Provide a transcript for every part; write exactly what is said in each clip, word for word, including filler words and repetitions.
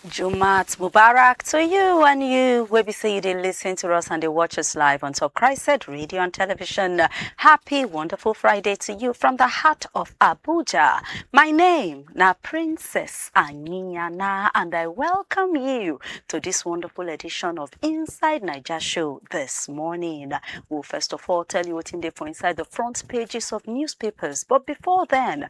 Jumat Mubarak to you and you. We be say you dey listen to us and they watch us live on Top Christ Radio and Television. Happy, wonderful Friday to you from the heart of Abuja. My name na Princess Anyana, and I welcome you to this wonderful edition of Inside Niger Show this morning. We'll first of all tell you what's in there for inside the front pages of newspapers. But before then,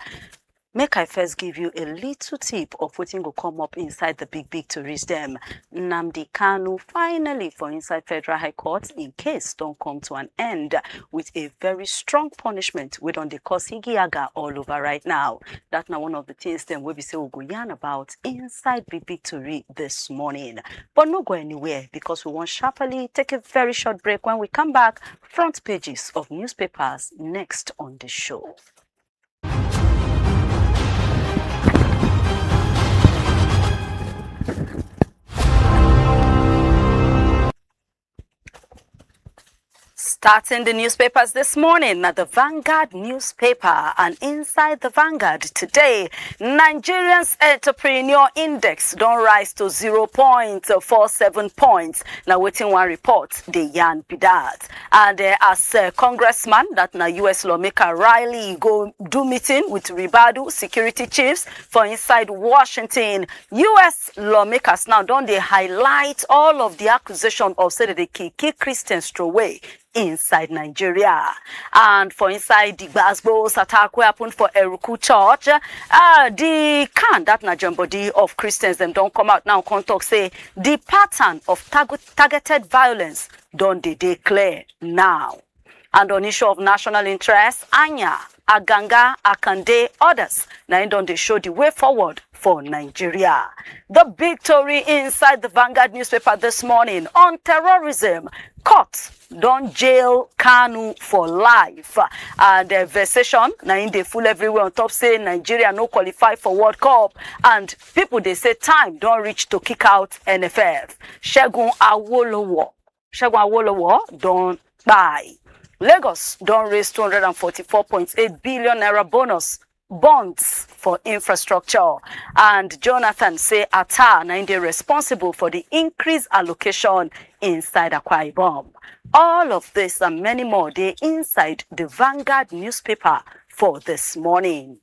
make I first give you a little tip of wetin go come up inside the big big tourist dem. Nnamdi Kanu finally for inside Federal High Court in case don't come to an end with a very strong punishment. We don't dey cause higiaga all over right now. That now one of the things then we be say we go yarn about inside big big tori this morning. But no go anywhere because we want sharply take a very short break. When we come back, front pages of newspapers next on the show. Starting the newspapers this morning, now the Vanguard newspaper, and inside the Vanguard today, Nigerians Entrepreneur Index don't rise to zero point four seven points. Now waiting one report, the yarn be that. And uh, as uh, congressman, that now U S lawmaker Riley go do meeting with Ribadu security chiefs for inside Washington, U S lawmakers now don't they highlight all of the accusation of say that they kill, kill Christians throw away inside Nigeria. And for inside the Glasgow attack wey happen for Eruku Church, uh, the can that na join body of Christians dem don come out now come talk say the pattern of target, targeted violence don dey dey clear now. And on issue of national interest, Anya, Aganga, Akande, others, na im don dey show the way forward for Nigeria. The big tori inside the Vanguard newspaper this morning on terrorism, court don jail Kanu for life. And uh, vexation na im dey full everywhere on top say Nigeria no qualify for World Cup, and people dey say time don reach to kick out N F F. Segun Awolowo, Segun Awolowo don kpai. Lagos don raise two hundred and forty-four point eight billion naira bonus bonds for infrastructure, and Jonathan say Atta na im dey responsible for the increased allocation inside Akwa Ibom. All of this and many more dey inside the Vanguard newspaper for this morning.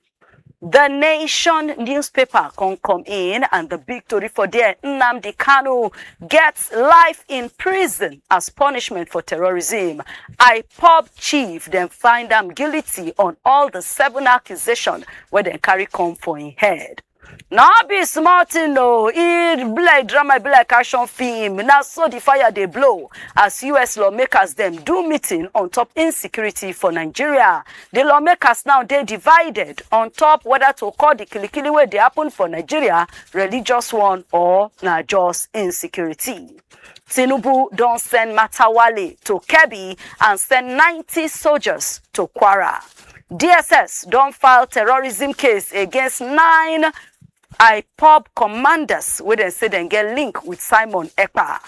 The Nation newspaper come come in, and the big tori for there, Nnamdi Kanu gets life in prison as punishment for terrorism. IPOB chief then find am guilty on all the seven accusations where they carry come for him head. No be small thing, no. It be like drama, it be like action film. Now so the fire they blow as U S lawmakers them do meeting on top insecurity for Nigeria. The lawmakers now they divided on top whether to call the kilikili where they happen for Nigeria religious one or na just insecurity. Tinubu don send Matawale to Kebbi and send ninety soldiers to Kwara. D S S don file terrorism case against nine IPOB commanders wey dem say dem get link with Simon Ekpa.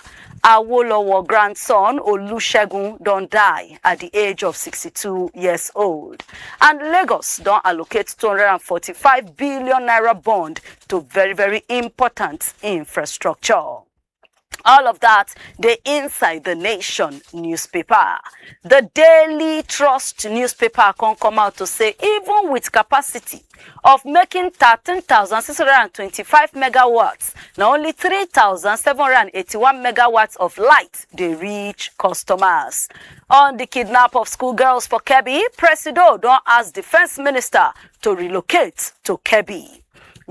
Awolowo grandson Olusegun don die at the age of sixty-two years old. And Lagos don allocate two hundred and forty-five billion naira bond to very, very important infrastructure. All of that dey inside the Nation newspaper. The Daily Trust newspaper come come out to say even with capacity of making thirteen thousand six hundred and twenty-five megawatts, na only three thousand seven hundred and eighty-one megawatts of light dey reach customers. On the kidnap of schoolgirls for Kebbi, Presido don ask Defence Minister to relocate to Kebbi.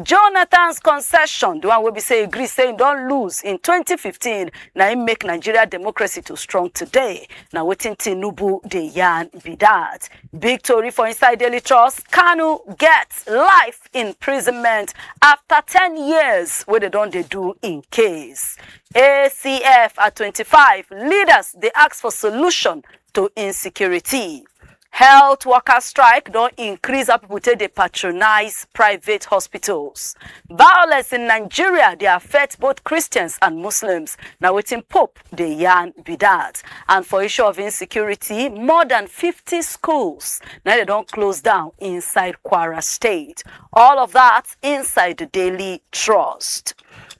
Jonathan's concession, the one wey be say agree say he don lose in twenty fifteen, na im make Nigeria democracy to strong today. Na wetin Tinubu dey yarn be that. Big tori for inside Daily Trust, Kanu get life imprisonment after ten years wey they don dey do in case. A C F at twenty-five, leaders dey ask for solution to insecurity. Health workers strike don increase how people take dey patronize private hospitals. Violence in Nigeria dey affect both Christians and Muslims. Na wetin Pope dey yarn be that. And for issue of insecurity, more than fifty schools na they don close down inside Kwara State. All of that inside the Daily Trust.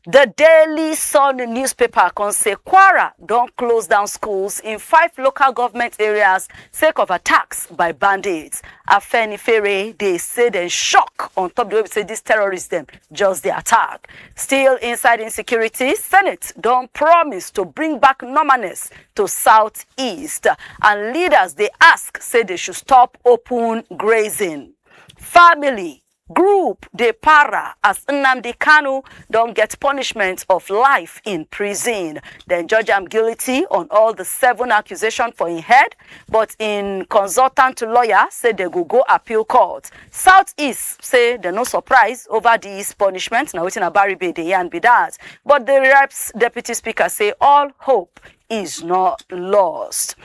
The Daily Sun newspaper come say Kwara don close down schools in five local government areas sake of attacks by bandits. Afenifere dey say dem shock on top the way we say these terrorists dem just dey attack. Still inside insecurity, Senate don promise to bring back normalness to Southeast, and leaders dey ask say they should stop open grazing. Family group dey para as Nnamdi Kanu don get punishment of life in prison. Dem judge am guilty on all the seven accusations for im head, but im consultant lawyer say dem go go appeal court. Southeast say dem no surprise over dis punishment, na wetin Abaribe dey yarn be dat. But the Reps deputy speaker say all hope is not lost.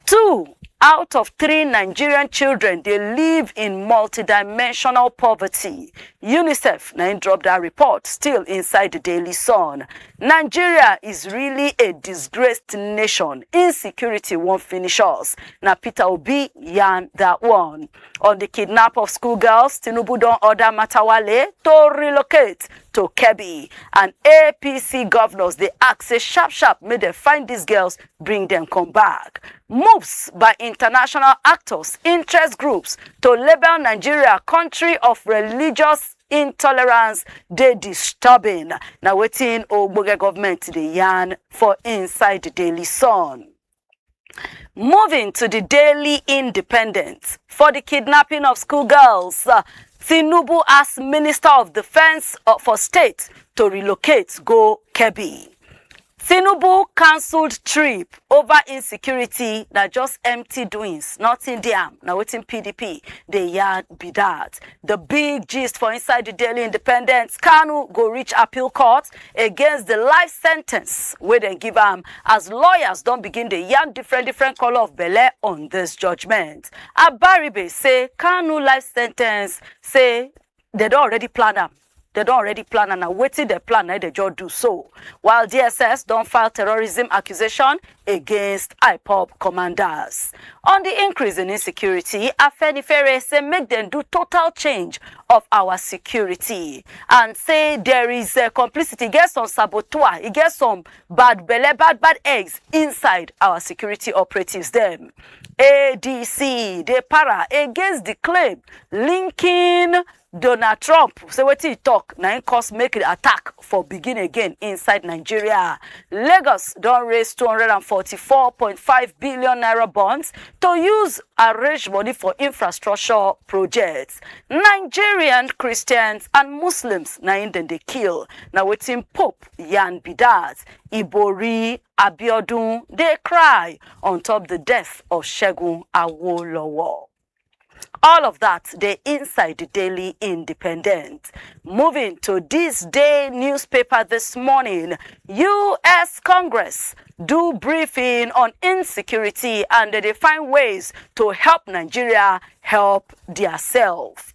Two out of three Nigerian children dey live in multidimensional poverty. UNICEF na im drop that report, still inside the Daily Sun. Nigeria is really a disgraced nation. Insecurity wan finish us. Na Peter Obi yarn that one. On the kidnap of schoolgirls, Tinubu don order Matawale to relocate to Kebbi, and A P C governors dey ask say sharp sharp make dem find these girls, bring dem come back. Moves by international actors, interest groups to label Nigeria country of religious intolerance dey disturbing. Na wetin ogbonge government dey yarn for inside the Daily Sun. Moving to the Daily Independent, for the kidnapping of schoolgirls, uh, Tinubu ask Minister of Defense, uh, for state to relocate go Kebbi. Tinubu cancelled trip over insecurity, na just empty doings, nothing dey am. Na wetin P D P dey yarn be that. The big gist for inside the Daily Independent: Kanu go reach appeal court against the life sentence wey dem give am, as lawyers don begin dey yarn different different color of belle on this judgment. Abaribe say Kanu life sentence, say dem don already plan am. Dem don already plan am, na wetin dem plan na dem just do so. While D S S don file terrorism accusation against IPOB commanders. On the increase in insecurity, Afenifere say make dem do total change of our security, and say there is a complicity, e get some saboteur, e get some bad belle, bad bad eggs inside our security operatives dem. A D C dey para against the claim linking Donald Trump, say wetin he talk na im cause make the attack for begin again inside Nigeria. Lagos don raise two hundred and forty-four point five billion naira bonds to use arrange money for infrastructure projects. Nigerian Christians and Muslims na im dem dey kill, na wetin Pope yarn be that. Ibori Abiodun dey cry on top the death of Segun Awolowo. All of that dey inside the Daily Independent. Moving to this day newspaper this morning, U S Congress do briefing on insecurity, and dem dey find ways to help Nigeria help theirself.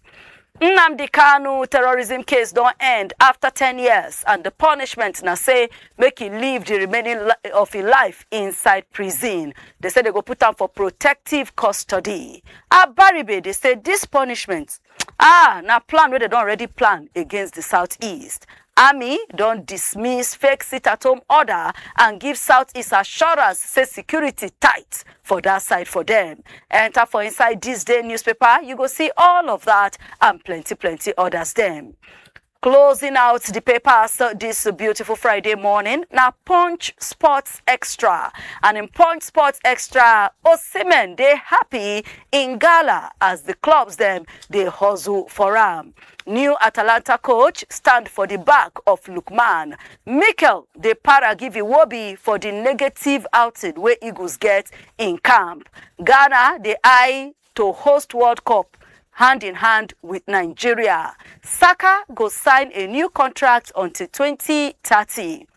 Nnamdi Kanu terrorism case don end after ten years, and the punishment na say make he live the remaining li-, of his life inside prison. They say they go put am for protective custody. Abaribe dey say this punishment, ah, na plan wey dem don already plan against the Southeast. Army don dismiss fake sit-at-home order and give Southeast assurance say security tight for that side for them. Enter for inside this day newspaper, you go see all of that and plenty plenty others dem. Closing out the papers, uh, this beautiful Friday morning, na Punch Sports Extra. And in Punch Sports Extra, Osimhen dey happy in gala as the clubs dem dey hustle for am. New Atalanta coach stand for the back of Lookman. Mikel dey para give Iwobi for the negative outing wey Eagles get in camp. Ghana dey eye to host World Cup hand in hand with Nigeria. Saka go sign a new contract until twenty thirty.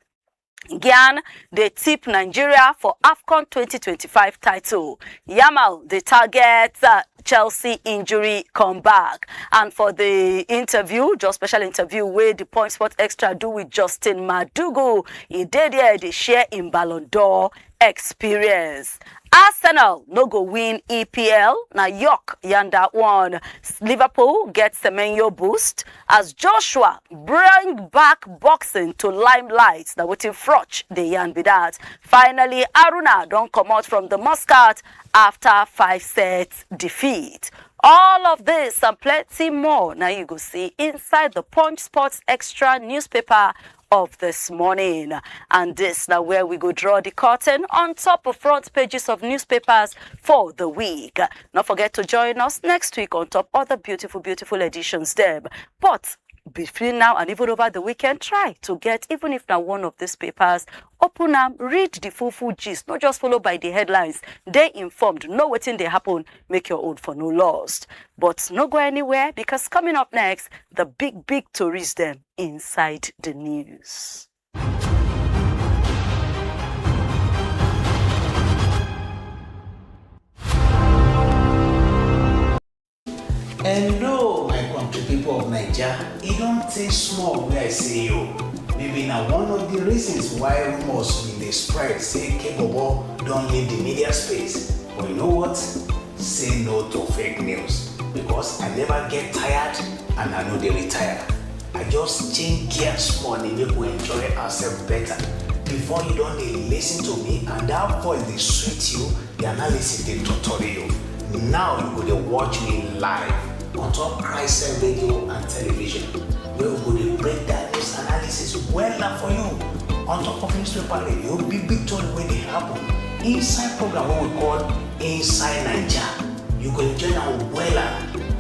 Gyan dey tip Nigeria for AFCON twenty twenty-five title. Yamal dey target, uh, Chelsea injury comeback. And for the interview, just special interview wey the Point Sport Extra do with Justin Madugu, he dey there dey share im Ballon d'Or experience. Arsenal no go win E P L, na York yarn that one. Liverpool get Semenyo boost as Joshua bring back boxing to limelight. Na wetin Froch dey yarn be that. Finally, Aruna don comot from the Muscat after five set defeat. All of this and plenty more now you go see inside the Punch Sports Extra newspaper of this morning. And this now where we go draw the curtain on top of front pages of newspapers for the week. Not forget to join us next week on top other beautiful, beautiful editions them. But between now and even over the weekend, try to get, even if now one of these papers, open them, read the full full gist, not just followed by the headlines. They informed, know what in they happen, make your own for no lost. But no go anywhere, because coming up next, the big big tourist them inside the news. Hello, my country people of Naija. E don tey small wey I see you. Maybe na one of the reasons why rumors bin dey spread say Kebobo don leave the media space. But you know what? Say no to fake news, because I never get tired and I no dey retire. I just change gear small dey make we enjoy ourselves better. Before you don dey listen to me and that voice dey sweet you, the analysis dey totori you. Now you go dey watch me live on top Christian radio and television, where we go dey break down news analysis wella for you. On top of newspaper radio, big big tori wey dey happen inside program wey we call Inside Naija. You go enjoy am wella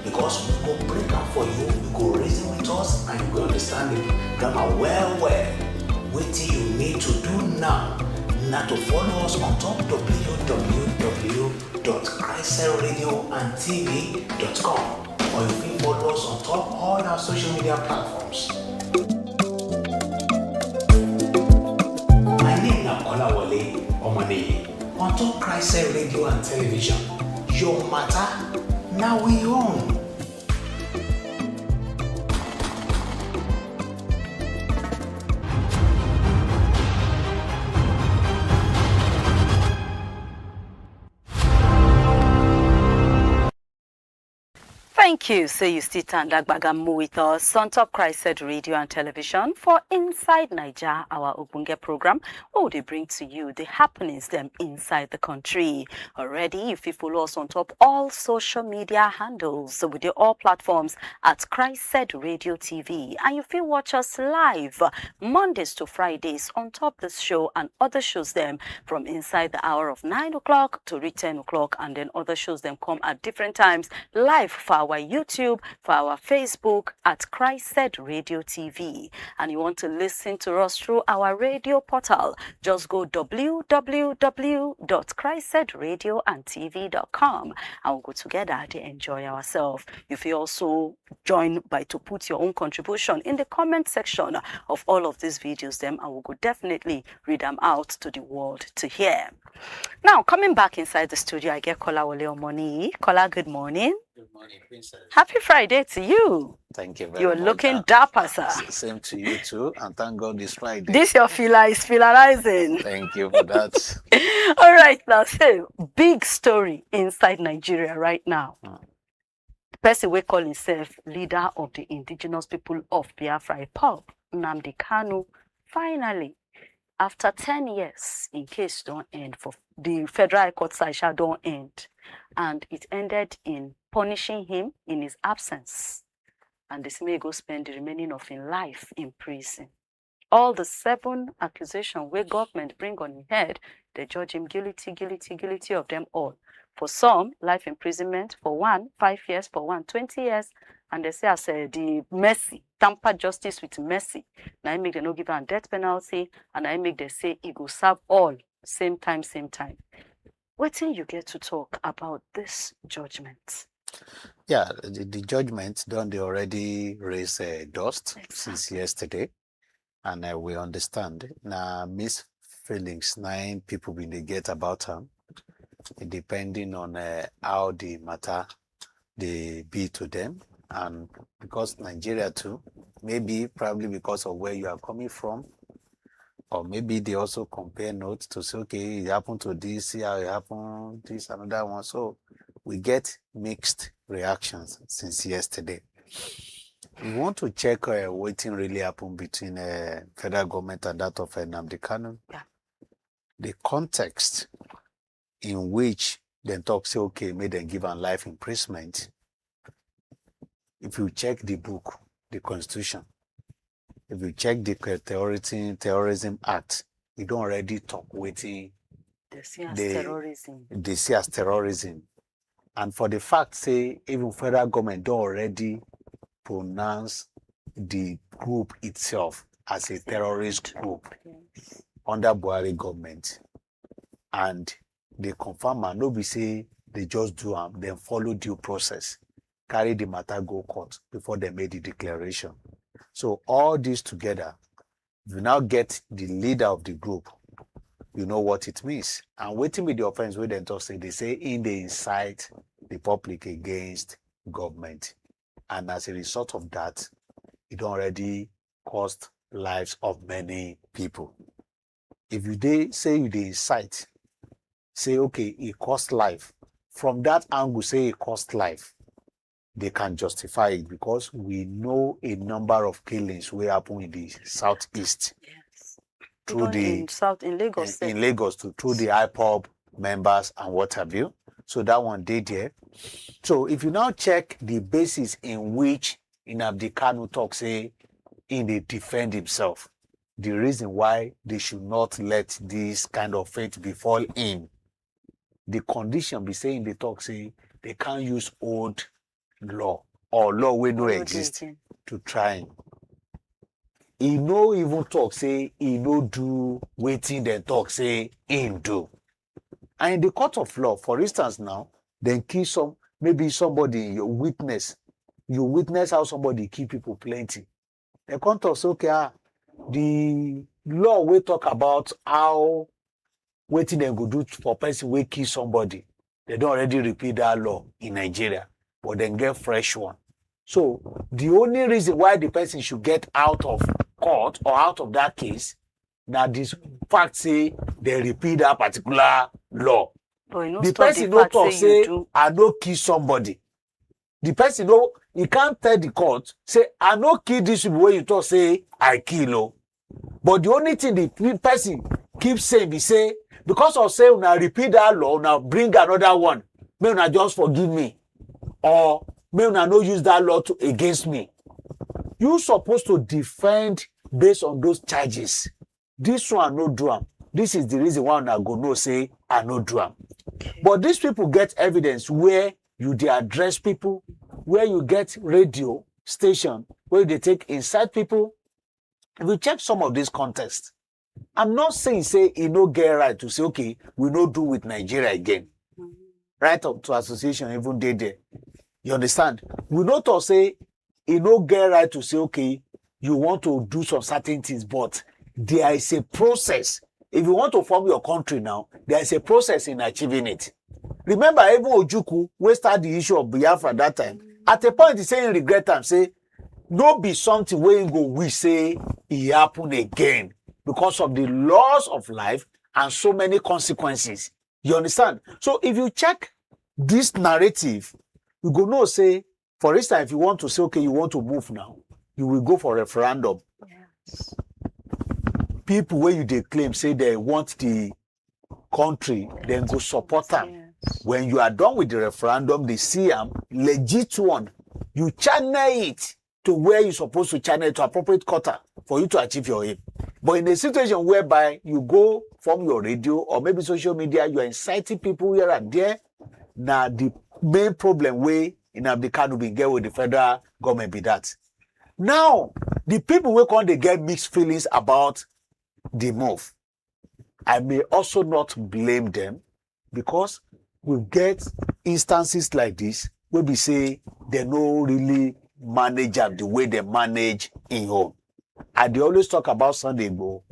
because we go break am for you, you go reason with us and you go understand the grammar well well. Wetin you need to do now na to follow us on top www.christradioandtv.com, or you fit follow us on top all our social media platforms. My name na Kolawole Omoniyi on top Christ Radio and Television. Your matter na we own. Thank you. So you still stand that gbagamu with us on top Christ Radio and Television for Inside Niger, our Ogbonge program, where we dey bring to you the happenings them inside the country. Already, if you follow us on top all social media handles with the all platforms at Christ Radio T V, and you feel watch us live Mondays to Fridays on top this show and other shows them from inside the hour of nine o'clock to reach ten o'clock, and then other shows them come at different times live for our YouTube, for our Facebook at Christ Radio T V. And you want to listen to us through our radio portal, just go www.christradioandtv.com and we'll go together to enjoy ourselves. You feel also join by to put your own contribution in the comment section of all of these videos them, and we could definitely read them out to the world to hear. Now, coming back inside the studio, I get Kola Wole Omoni. Kola, good morning. Good morning, Princess. Happy Friday to you. Thank you very You're much. Looking And dapper, sir. s- Same to you too, and thank God it's Friday. This your filler is fillarizing. Thank you for that. All right, now, so big story inside Nigeria right now. Mm. Person wey call himself leader of the indigenous people of Biafra, Paul Nnamdi Kanu, finally, after ten years, in case don't end for the federal court side shall don't end, and it ended in punishing him in his absence, and this may go spend the remaining of his life in prison. All the seven accusations where government bring on his head, they judge him guilty, guilty, guilty of them all. For some, life imprisonment. For one, five years. For one, twenty years. And they say, as uh, the mercy, tamper justice with mercy. Now I make them no give am death penalty, and I make them say he go serve all same time, same time. Wetin you get to talk about this judgment? Yeah, the, the judgment don dey already raise uh, dust since yesterday, and uh, we understand na mixed feelings na im people bin dey get about am, depending on uh, how the matter dey be to them, and because Nigeria too, maybe probably because of where you are coming from, Or maybe they also compare notes to say, okay, it happened to this, see how it happened, this, another one. So we get mixed reactions since yesterday. We want to check uh, wetin really happen between uh, federal government and that of uh, Nnamdi Kanu. Yeah. The context in which dem talk say, okay, make dem give am life imprisonment. If you check the book, the constitution, if you check the uh, terrorism, terrorism act, e don already talk wetin They see as They- terrorism. they see as terrorism. And for the fact say even federal government don already pronounce the group itself as a terrorist group Yes. under Buhari government, and they confirm am, no be say they just do am, dem follow due process, carry the matter go court before they made the declaration. So all this together, if you now get the leader of the group, you know what it means. And wetin be the offense wey dem talk say, they say im dey incite the public against government. And as a result of that, e don already cost lives of many people. If you dey say you dey incite, say, okay, e cost life. From that angle, say e cost life, they can justify it because we know a number of killings wey happen in the southeast Yes. through Even the in South in Lagos, in, sef. in Lagos to through the IPOB members and what have you. So that one dey there. So if you now check the basis in which Nnamdi Kanu talk say he dey defend himself, the reason why they should not let this kind of fate befall him, the condition be saying they talk say they can't use old law or law wey no Wey no dey exist again. to try him. He no even talk say he no do wetin dem talk say him do. And in the court of law, for instance, now dem kill some, maybe somebody, you witness, you witness how somebody kill people plenty. Dem come talk say, okay, ah, the law wey talk about how wetin dem go do for person wey kill somebody, dem don already repeal that law in Nigeria, but dem get fresh one. So the only reason why the person should get out of court or out of that case na the fact say dem repeal that particular law. But you no The stop person the no fact talk say say you do. I no kill somebody. The person no, he can't tell the court say I no kill this people wey you talk say I kill o. But the only thing the pe- person keep saying be say because of say una repeal that law, una bring another one, make una just forgive me, or make una no use that law to against me. You suppose to defend based on those charges. This one no do am. This is the reason why una go know say I no do am. But these people get evidence where you dey address people, where you get radio station where you dey take inside people. If you check some of this context, I'm not saying say e no get right to say, okay, we no do with Nigeria again. Right up to association even dey there. You understand? We no talk say e no get right to say, okay, you want to do some certain things, but there is a process. If you want to form your country now, there is a process in achieving it. Remember, even Ojukwu, wey start the issue of Biafra that time, at a point he say he regret am, say no be something wey he go wish say e happen again because of the loss of life and so many consequences. You understand? So if you check this narrative, you go know say, for instance, if you want to say, okay, you want to move now, you will go for referendum. Yes. People wey you dey claim say they want the country, dem go support am. Yes. When you are done with the referendum, they see am legit one. You channel it to where you supposed to channel it to appropriate quarter for you to achieve your aim. But in a situation whereby you go from your radio or maybe social media, you are inciting people here and there. Now the main problem wey Nnamdi Kanu bin get with the federal government be that. Now the people wey come dey get mixed feelings about the move, I may also not blame them because we get instances like this wey be say they no really manage am the way they manage in home. I dey always talk about Sunday Igboho,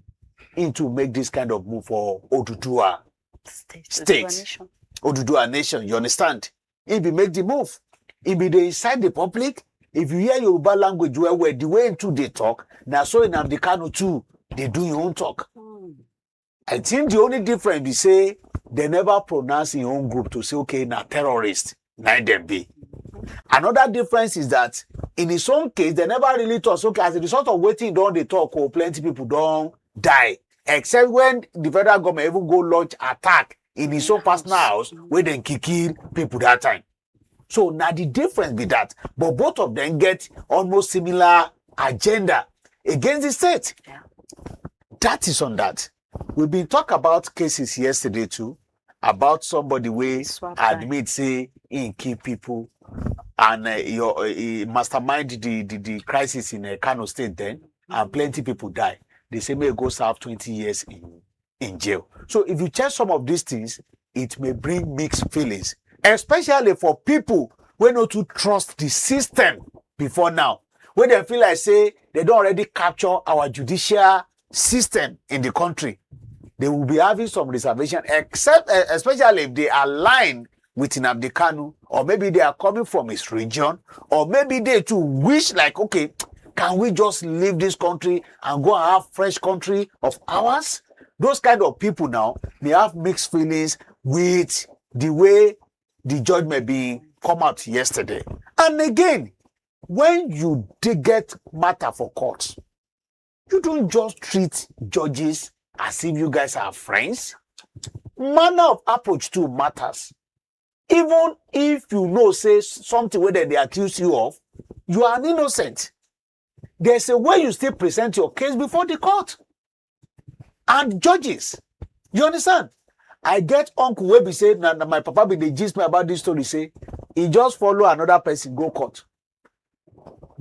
him to make this kind of move for Oduduwa State. State. Oduduwa nation. Oduduwa nation, you understand? He be make the move. He be dey incite the public. If you hear Yoruba language well well, the way him too dey talk, na so Nnamdi Kanu too dey do him own talk. I think the only difference be say they never pronounce im own group to say, okay, na terrorist, na im dem be. Another difference is that in his own case, they never really talk. So as a result of wetin don dey talk, oh, plenty people don die. Except when the federal government even go launch attack in his own personal house, where dem kill kill people that time. So now the difference be that, but both of them get almost similar agenda against the state. Yeah. That is on that. We been talk about cases yesterday too, about somebody wey Swap time. Admit say he kill people and uh, your uh, he mastermind the, the the crisis in uh, Kano State then, and plenty people die. They say may go serve twenty years in in jail. So if you check some of these things, it may bring mixed feelings, especially for people wey no too trust the system before now, wey dem feel like say they don already capture our judicial system in the country. They will be having some reservation, except eh, especially if they align with Nnamdi Kanu, or maybe they are coming from his region, or maybe they too wish like, okay, can we just leave this country and go and have fresh country of ours? Those kind of people now may have mixed feelings with the way the judgment be come out yesterday. And again, when you dey get matter for court, you don't just treat judges as if you guys are friends. Manner of approach too matters. Even if you know say something wey dem dey accuse you of, you are an innocent. There's a way you still present your case before the court and judges. You understand? I get uncle wey be say na, na my papa bin dey gist me about this story, say he just follow another person go court.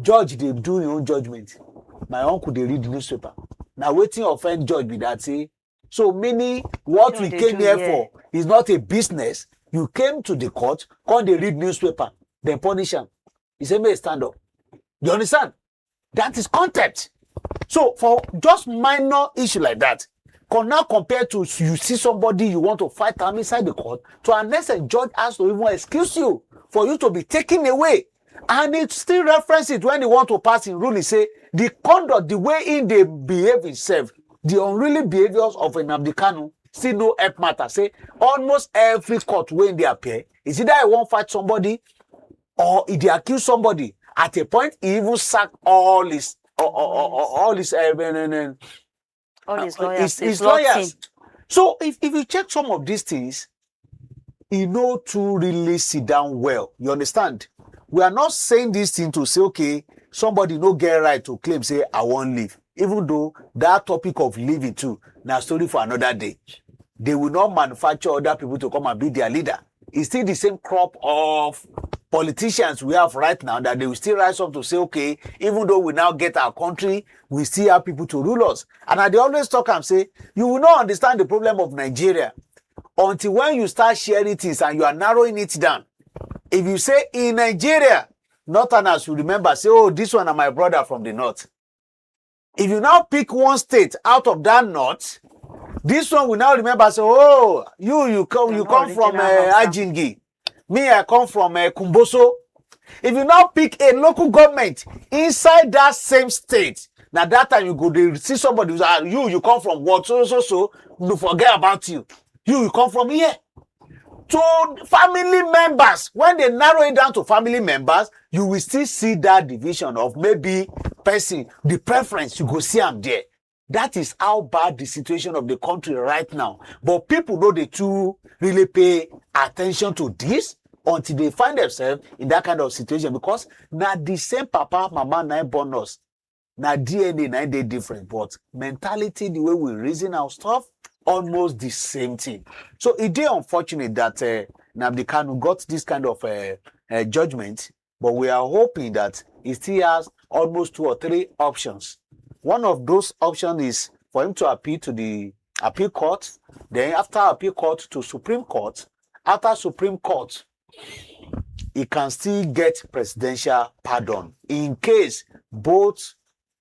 Judge dey do him own judgment. My uncle dey read newspaper. Na wetin offend judge be that, say, so meaning what Wetin we you dey came do here here? For is not a business. You came to the court, come dey read newspaper, then punish am. He say make he stand up. You understand? That is contempt. So for just minor issue like that, can now compare to you see somebody you want to fight am inside the court, to an extent judge has to even excuse you for you to be taken away. And it still reference it when he want to pass in ruling, say the conduct, the way he dey behave himself, the unruly behaviours of Nnamdi Kanu still no help matter. Say almost every court wey he dey appear, is either he wan fight somebody or he dey accuse somebody. At a point, he even sack all his all, all, all, all his uh, uh, uh, All his uh, lawyers. his, his law lawyers. Team. So if, if you check some of these things, e no too really sit down well. You understand? We are not saying this thing to say, okay, somebody no get right to claim say I wan leave. Even though that topic of leaving too, na story for another day. They will not manufacture other people to come and be their leader. It's still the same crop of politicians we have right now that they will still rise up to say, okay, even though we now get our country, we still have people to rule us. And I dey always talk and say, you will not understand the problem of Nigeria until when you start sharing things and you are narrowing it down. If you say in Nigeria, northerners will remember, say, oh, this one na my brother from the north. If you now pick one state out of that north, this one will now remember, say, oh, you you come You're you not come from original uh, Hausa. Ajingi, me I come from uh, Kumboso. If you now pick a local government inside that same state, now that time you go dey see somebody who say, ah, you you come from what, so so so, no forget about you. You you come from here. To family members, when they narrow it down to family members, you will still see that division of maybe person, the preference, you go see am there. That is how bad the situation of the country right now. But people no dey too really pay attention to this until they find themselves in that kind of situation, because na the same papa mama na im born us. Na D N A na im dey different, but mentality, the way we reason our stuff, almost the same thing. So e dey unfortunate that uh, Nnamdi Kanu got this kind of uh, uh, judgment, but we are hoping that he still has almost two or three options. One of those options is for him to appeal to the appeal court, then after appeal court to Supreme Court. After Supreme Court, he can still get presidential pardon in case both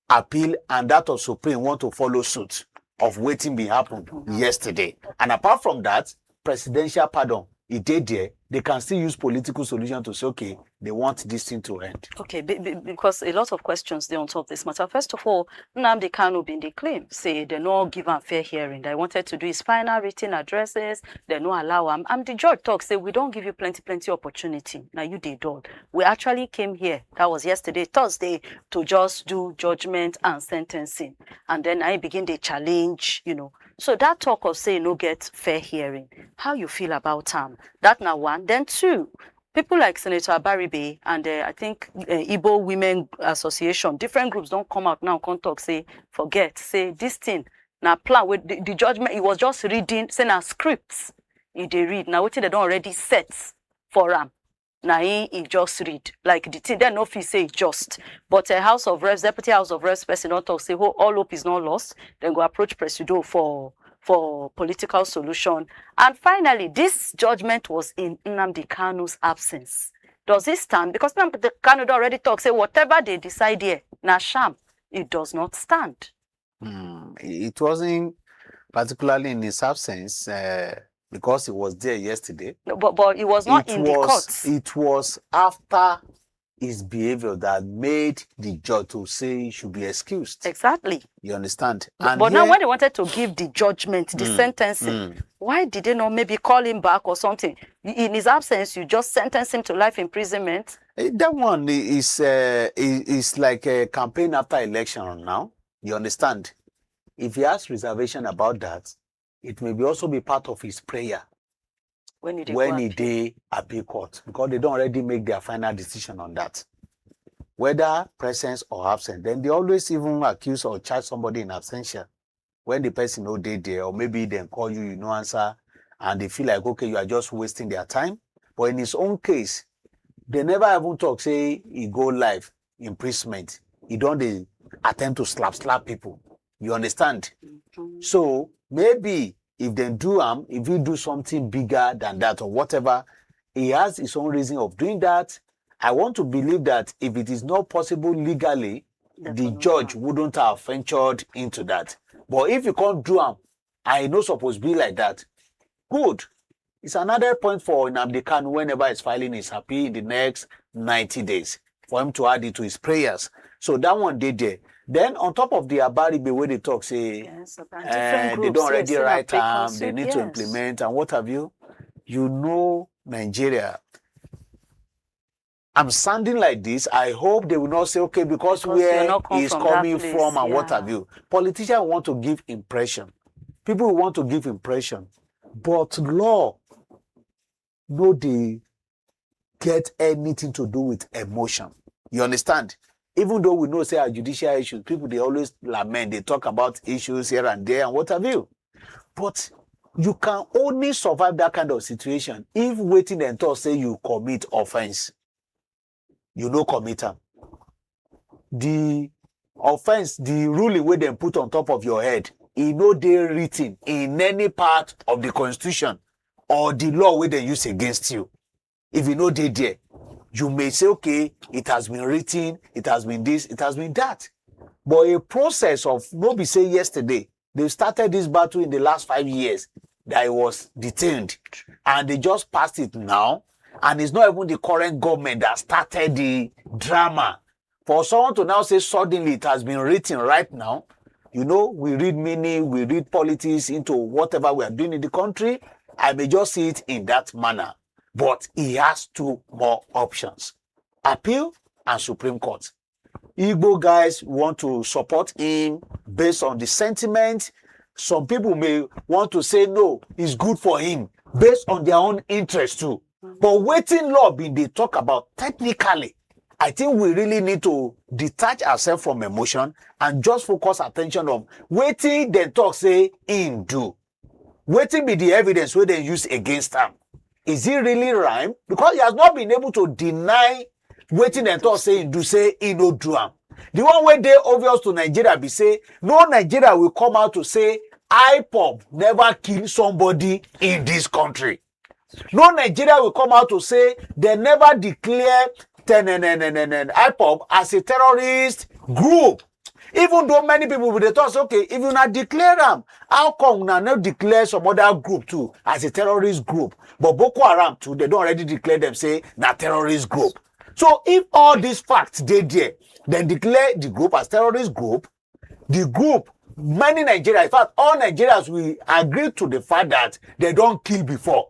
appeal and that of Supreme want to follow suit of wetin bin happen yesterday. And apart from that, presidential pardon, e dey there. They can still use political solution to say, okay, they want this thing to end. Okay, be- be- because a lot of questions dey on top this matter. First of all, Nnamdi Kanu bin dey claim say dem no give am fair hearing. That he wanted to do his final written addresses, dem no allow am. And the judge talk say, "We don give you plenty, plenty opportunity. Now you dey dull. We actually came here, that was yesterday, Thursday, to just do judgment and sentencing." And then I begin dey challenge, you know. So that talk of say no get fair hearing, how you feel about am? That na one. Then two, people like Senator Abaribe and uh, I think uh, Igbo Women Association, different groups don come out now, come talk say, "Forget, say this thing na plan wey the, the judgment, he was just reading, say na scripts he dey read, na wetin dem don already set for am, na him he just read." Like the thing, dem no fit say e just. But a House of Reps, Deputy House of Reps person don talk say, "Oh, all hope is not lost. Dem go approach Presido for for political solution." And finally, this judgment was in Nnamdi Kanu's absence. Does it stand? Because Nnamdi Kanu don already talk say whatever they decide here, na sham. It does not stand. Hmm, it wasn't particularly in his absence uh, because he was there yesterday. No, but but it was not it in the was court. It was after his behavior that made the judge to say he should be excused. Exactly. You understand? But, And but now here- when they wanted to give the judgment, the Mm, sentencing, mm. Why did they not maybe call him back or something? In his absence, you just sentence him to life imprisonment. Eh, that one i- is uh, i- is like a campaign after election now. You understand? If he has reservation about that, it may be also be part of his prayer When he dey when go he appeal. Dey appeal court, because they don't already make their final decision on that, whether presence or absence. Then they always even accuse or charge somebody in absentia when the person no dey there, or maybe they call you, you no answer, and they feel like, okay, you are just wasting their time. But in his own case, they never even talk say he go life imprisonment. He don dey attempt to slap slap people. You understand? Mhm. So maybe if they do am, if he do something bigger than that or whatever, he has his own reason of doing that. I want to believe that if it is not possible legally, Dem the go know judge am. Wouldn't have ventured into that. But if you can't do am, I no suppose be like that. Good. It's another point for Nnamdi Kanu whenever he's filing his appeal in the next ninety days for him to add it to his prayers. So that one dey there. Then on top of the Abaribe wey dey talk say Yes, and eh, different they groups don't say already say na write am, preconceived, they need to yes. Implement and what have you. You know Nigeria. I'm sounding like this. I hope they will not say, okay, because Because you're where not come he's from that coming place, from and what yeah. Have you. Politicians want to give impression. People want to give impression. But law no dey get anything to do with emotion. You understand? Even though we know say our judicial issues, people dey always lament, they talk about issues here and there and what have you. But you can only survive that kind of situation if wetin dem talk say you commit offense, you no commit am. The offense, the ruling wey dem put on top of your head, e no dey written in any part of the constitution or the law wey dem use against you. If e no dey there, you may say, okay, it has been written, it has been this, it has been that. But a process of, no be say yesterday, they started this battle in the last five years that he was detained, and they just passed it now, and it's not even the current government that started the drama. For someone to now say suddenly it has been written right now, you know, we read meaning, we read politics into whatever we are doing in the country. I may just see it in that manner, but he has two more options: appeal and Supreme Court. Igbo guys want to support him based on the sentiment. Some people may want to say no, it's good for him based on their own interest too. But wetin law bin dey talk about technically, I think we really need to detach ourselves from emotion and just focus attention of wetin dem talk say him do. Wetin be the evidence wey dem use against am? Is he really rhyme? Because he has not been able to deny wetin dem talk say he do, say he no do am. The one wey dey obvious to Nigeria be say no Nigeria will come out to say IPOB never kill somebody in this country. No Nigeria will come out to say they never declare ten N N N N N IPOB as a terrorist group. Even though many people will dey talk say, okay, if una declare am, how come una no declare some other group too as a terrorist group? But Boko Haram too, they don already declare them say na terrorist group. So if all these facts dey there, then declare the group as terrorist group. The group, many Nigerians, in fact, all Nigerians will agree to the fact that they don't kill before.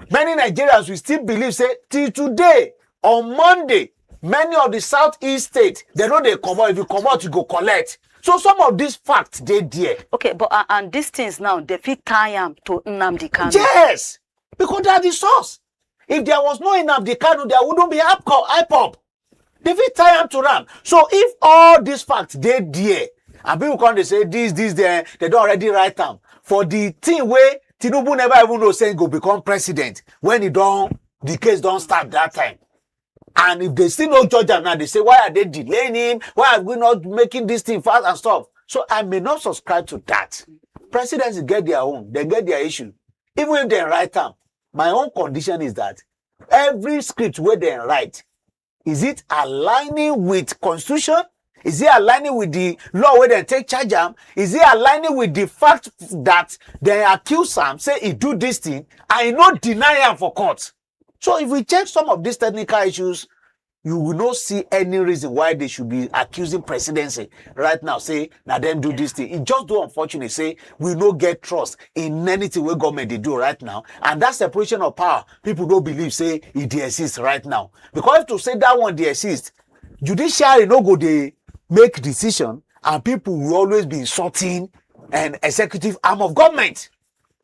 Many Nigerians will still believe say till today, on Monday, many of the southeast states, they know they come out. If you come out, you go collect. So some of these facts dey there. Okay, but uh, and these things now, they fit tie am to Nnamdi Kanu. Yes, because they are the source. If there was no Nnamdi Kanu, there wouldn't be IPOB. IPOB. They fit tie am to am. So if all these facts dey there, and people come dey say this, this, there, they don already write am for the thing wey Tinubu never even know say he go become president when he don, the case don start that time. And if they still no judge am now, they say, "Why are they delaying him? Why are we not making this thing fast and stuff?" So I may not subscribe to that. Presidency get their own, they get their issue. Even if they write am, my own condition is that every script wey they write, is it aligning with constitution? Is it aligning with the law wey they take charge am? Is it aligning with the fact that they accuse am, say he do this thing, and he no deny am for court? So if we check some of these technical issues, you will not see any reason why they should be accusing presidency right now, say na them do this thing. It just do unfortunate say we no get trust in anything wey government dey do right now, and that separation of power, people don't believe say it dey exist right now. Because if to say that one dey exist, judiciary no go dey make decision, and people will always be insulting an executive arm of government.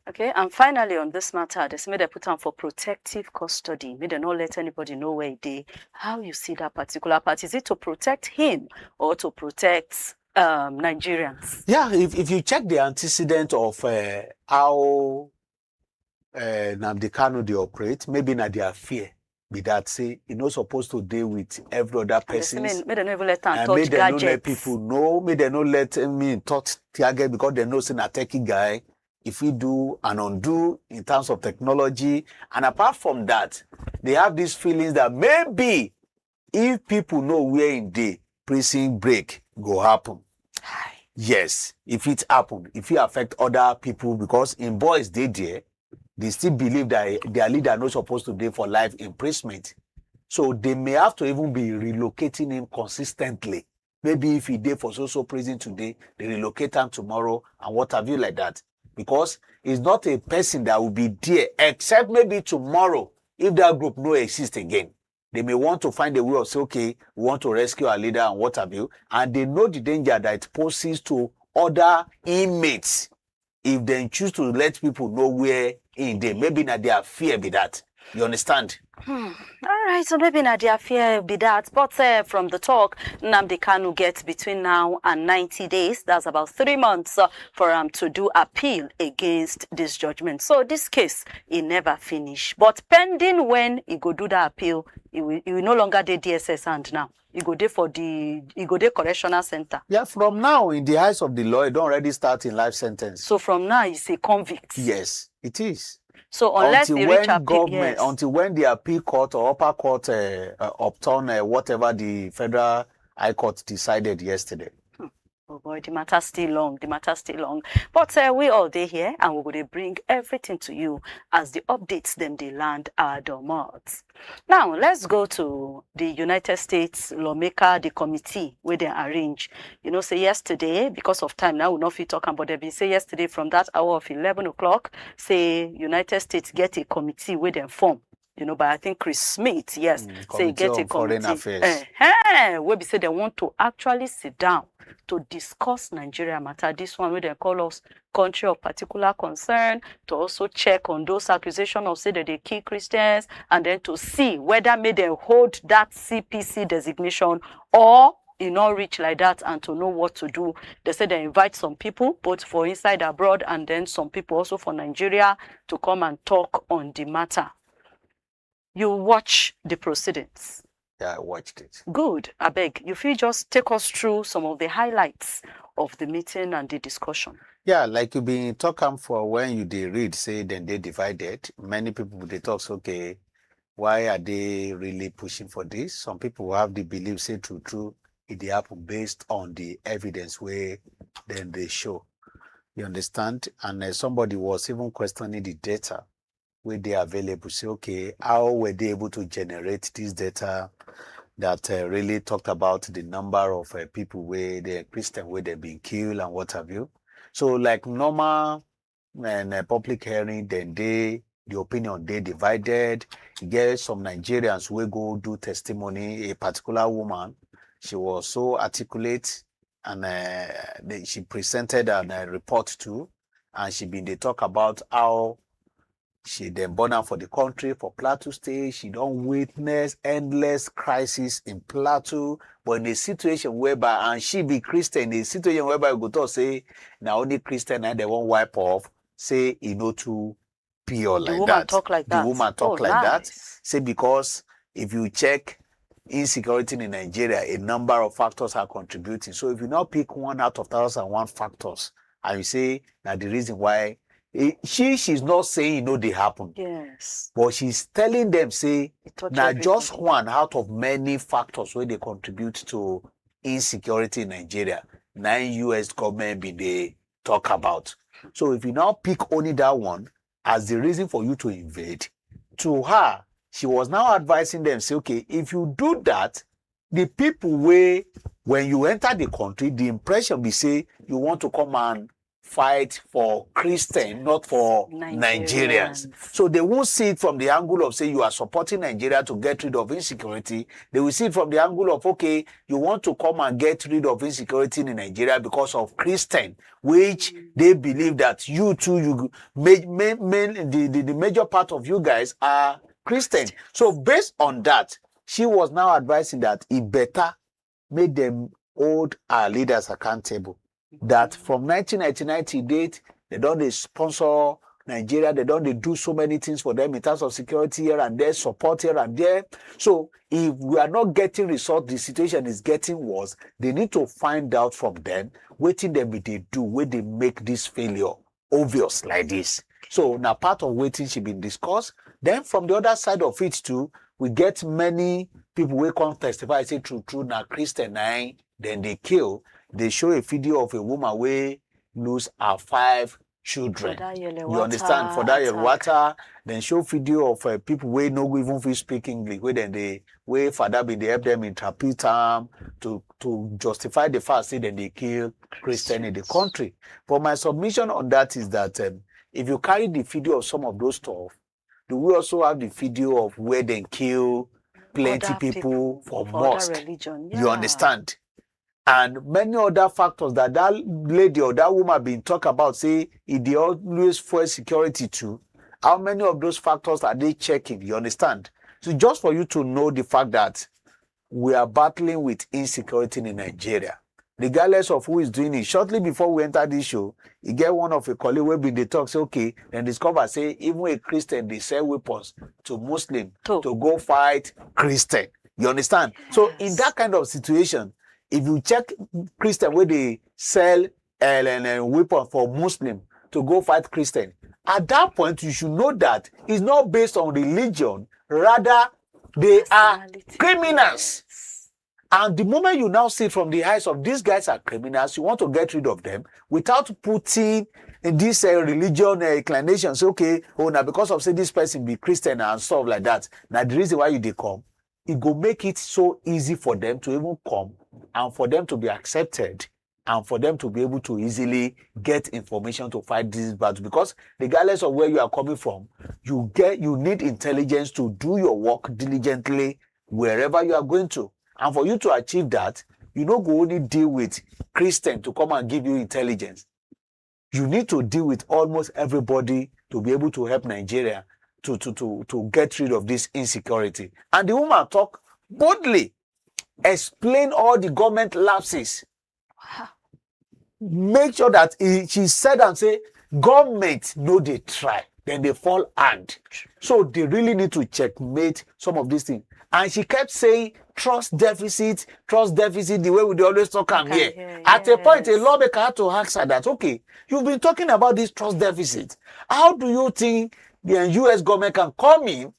Okay, and finally on this matter, they say make they put am for protective custody. Make they not let anybody know where he dey. How you see that particular part? Is it to protect him or to protect um, Nigerians? Yeah, if, if you check the antecedent of uh, how uh, Nnamdi Kanu dey operate, maybe na their fear be that say e no suppose to dey with every other They say person. Make, make they not even let am And touch make dem no let gadgets. People know, make dem no let him touch tear gas, because dem know say na techie guy. If he do and undo in terms of technology, and apart from that, they have these feelings that maybe if people know where he dey, prison break go happen. Yes, if it happen, if it affect other people, because in boys dey there, they still believe that their leader no supposed to dey for life imprisonment. So they may have to even be relocating him consistently. Maybe if he dey for so so prison today, they relocate him tomorrow and what have you like that. Because he's not a person that will be there, except maybe tomorrow, if that group no exist again. They may want to find a way of say, "Okay, we want to rescue our leader and what have you." And they know the danger that it poses to other inmates if they choose to let people know where in dey. Maybe na their fear be that. You understand? All right, so maybe na their fear be that. But uh, from the talk, Nnamdi Kanu gets between now and ninety days. That's about three months uh, for him to do appeal against this judgment. So this case, he never finish. But pending when he go do that appeal, he will, he will no longer dey D S S hand now. He go dey for the, he go dey correctional center. Yeah, from now, in the eyes of the law, it don already start in life sentence. So from now, he's a convict. Yes, it is. So unless Until he when reach appeal, government, yes. Until when the appeal court or upper court uh, uh, upturn uh, whatever the federal high court decided yesterday. Oh boy, the matter still long. The matter still long. But uh, we all dey here, and we go dey bring everything to you as the updates dem dey land our domot. Now let's go to the United States lawmaker, the committee wey dem arrange. You know, say yesterday, because of time now, we no fit talk am, but dem been say yesterday from that hour of eleven o'clock, say United States get a committee wey dem form. You know, but I think Chris Smith, yes, Mm, say e Committee get a on Foreign committee. Affairs. Eh, eh, wey be say dem want to actually sit down to discuss Nigeria matter. This one wey dem call us country of particular concern, to also check on those accusations of say that they kill Christians, and then to see whether make dem hold that C P C designation or e no reach like that, and to know what to do. They say they invite some people, both for inside abroad, and then some people also for Nigeria to come and talk on the matter. You watch the proceedings. Yeah, I watched it. Good. Abeg, you fit just take us through some of the highlights of the meeting and the discussion. Yeah, like you been talk am for when you dey read, say dem dey divided. Many people dey talk say, "Okay, why are they really pushing for this?" Some people have the belief say true true, it dey happen based on the evidence wey dem dey show. You understand? And uh, somebody was even questioning the data wey dey available. Say, "Okay, how were they able to generate this data? that uh, really talked about the number of uh, people where the Christian where they've been killed and what have you. So like normal and uh, public hearing, then they the opinion they divided. You get some Nigerians will go do testimony. A particular woman, she was so articulate, and uh, they, she presented an uh, report too, and she been they talk about how she then born out for the country for Plateau State. She don't witness endless crisis in Plateau, but in a situation whereby, and she be Christian, in a situation whereby we go talk say now only Christian and they won't wipe off, say e no too pure. The like woman that. Talk like the that. Woman talk oh, like nice. That. Say because if you check insecurity in Nigeria, a number of factors are contributing. So if you now pick one out of thousand and one factors, and you say now the reason why it, eh, she she's not saying you know they happen. Yes. But she's telling them say now just one out of many factors where they contribute to insecurity in Nigeria. Now U S government be they talk about. So if you now pick only that one as the reason for you to invade, to her, she was now advising them, say, okay, if you do that, the people way when you enter the country, the impression be say you want to come and fight for Christian, not for Nigerians. Nigerians. So they won't see it from the angle of say you are supporting Nigeria to get rid of insecurity. They will see it from the angle of, okay, you want to come and get rid of insecurity in Nigeria because of Christian, which mm. They believe that you too, you may, may, may, the, the, the major part of you guys are Christian. So based on that, she was now advising that it better make them hold our leaders accountable. That from nineteen ninety-nine to date, they don't they sponsor Nigeria, they don't they do so many things for them in terms of security here and there, support here and there. So if we are not getting results, the situation is getting worse. They need to find out from them what thing them they do, where they make this failure obvious like this. So now part of waiting she been discussed. Then from the other side of it too, we get many people will come testify say true true now Christian nine, then they kill. They show a video of a woman where lose her five children. You understand? For that water, then show video of uh, people where no even fit speak English, where then they where father be they help them interpret them to to justify the fact say then they kill Christian in the country. But my submission on that is that um, if you carry the video of some of those stuff, do we also have the video of where they kill plenty people, people for mosque? Religion, yeah. You understand? And many other factors that that lady or that woman been talk about, say if they always for security too. How many of those factors are they checking? You understand? So just for you to know the fact that we are battling with insecurity in Nigeria, regardless of who is doing it. Shortly before we enter this show, you get one of a colleague will be the talk say, okay, then discover say even a Christian they sell weapons to Muslim to, to go fight Christian. You understand? Yes. So in that kind of situation, if you check Christian where they sell and, and weapon for Muslim to go fight Christian, at that point you should know that it's not based on religion. Rather, they are criminals. And the moment you now see from the eyes of these guys are criminals, you want to get rid of them without putting in this uh, religion uh, inclination. Say, okay, oh, now because of say this person be Christian and stuff like that. Now the reason why you they come, it go make it so easy for them to even come and for them to be accepted and for them to be able to easily get information to fight this battle. Because regardless of where you are coming from, you get you need intelligence to do your work diligently wherever you are going to. And for you to achieve that, you no go only deal with Christian to come and give you intelligence. You need to deal with almost everybody to be able to help Nigeria to, to, to, to get rid of this insecurity. And the woman talk boldly, explain all the government lapses. Make sure that he, she said and say, government no dey try, then they fall hand. So they really need to checkmate some of these things. And she kept saying trust deficit, trust deficit, the way we dey always talk am here. At a point, a lawmaker had to ask her that, okay, you've been talking about this trust deficit. How do you think the U S government can come in